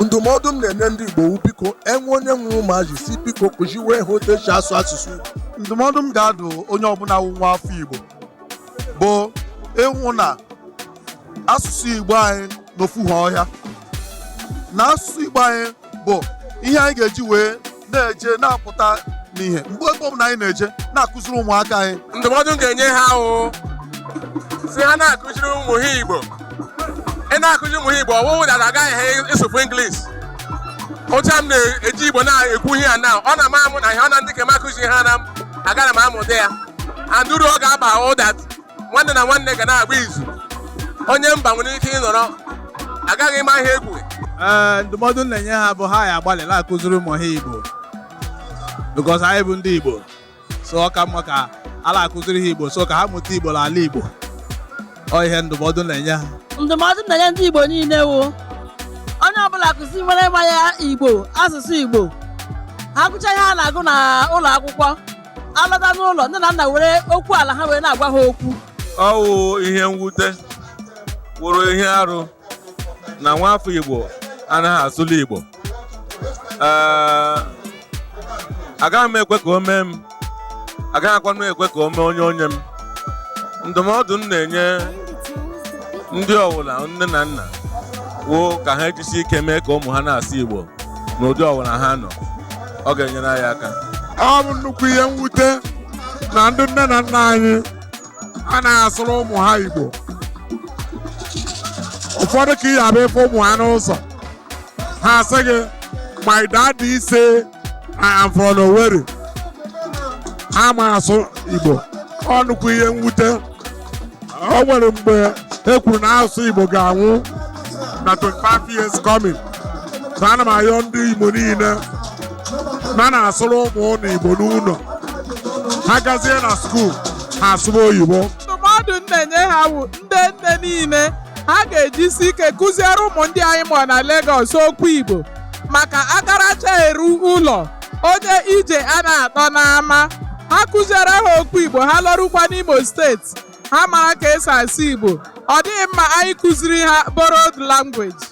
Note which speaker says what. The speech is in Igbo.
Speaker 1: Ndụmọdụ m na-enye ndị Igbo wu, biko, enwe onye nwe ụmụazị, si biko kụziwe ha otu esi asụ asụsụ Igbo.
Speaker 2: Ndụmọdụ m ga-adụ onye ọbụla wụ nwa afọ Igbo bụ ịhụ na asụsụ Igbo anyị n'ofu ha ọhịa, na asụsụ Igbo anyị bụ ihe anyị ga-eji wee na-eje na-apụta n'ihe mgbe ebe ọbụla anyị na-eje, na-akụziri ụmụaka anyị.
Speaker 3: Ndụmọdụ m ga-enye ha wụ si ha na-akụziri ụmụ ha Igbo. Ị na-akụziri ụmụ ha Igbo, ọwụwụ dada agaghị ha ịsụfụ English. Otu a m na-eji Igbo na-ekwu ihe a na ọ na-ama amụ na ihe ọ na ndị ka m akụzi ha na m agara m amụta ya. And uru ọ ga-aba wụ that nwanne na nwanne ga na-agba izu. Onye mba nwere ike ịnọrọ agaghị ịma ihe egwu.
Speaker 4: Ee, ndụmọdụ m na-enye ha bụ ha ya agbalị na-akụziri ụmụ ha Igbo, because anyị bụ ndị Igbo, so ọ ka mma ka a na-akụziri ha Igbo, so ka ha mụta Igbo n'ala Igbo. Ọ ihe ndụmọdụ m na-enye ha.
Speaker 5: Ndụmọdụ m na-enye ndị Igbo niile wụ onye ọbụla kụzi nwere nwa ya Igbo, asụsụ Igbo. Ha gụcha ihe ha na-agụ na ụlọ akwụkwọ, alọta n'ụlọ, nne na nna were okwu ala ha wee na-agwa ha okwu.
Speaker 6: Ọ wụ ihe mwute, wụrụ ihe arụ na nwaafọ Igbo anaghị asụlụ Igbo. Ee, agaghị m ekwe ka o mee m, agaghịkwa m ekwe ka o mee onye m. Ndụmọdụ m na-enye ndị ọwụla nne na nna wụ ka ha ejisi ike mee ka ụmụ ha na-asụ Igbo n'ụdị ọwụla ha nọ. Ọ ga-enyere anyị aka.
Speaker 7: Ọ bụ nnukwu ihe mwute na ndị nne na nna anyị anaghị asụrụ ụmụ ha Igbo. Ụfọdụ ka ị abịa ịfụ ụmụ ha n'ụzọ, ha asị gị, "My daddy say I am from Owerri." Ha ma asụ Igbo. Ọ nnukwu ihe mwute. O nwere mgbe e kwuru na asụsụ Igbo ga-anwụ na 25 years coming, so ana m ayọ ndị Igbo niile na na-asụrụ ụmụ ụnụ Igbo n'ụlọ. Ha gazie na school, ha asụrụ oyibo.
Speaker 8: Ndụmọdụ m na-enye ha wụ ndị nne niile, ha ga-ejisi ike kụziere ụmụ ndị anyị mụrụ na Lagos okwu Igbo, maka akaracha eru ụlọ onye ije a na-atọ n'ama. Ha kụziere ha okwu Igbo, ha lọrụkwa n'Imo Steeti, ha mara ka esi asụ Igbo. Ọ dịghị mma anyị kụziri ha borrowed language.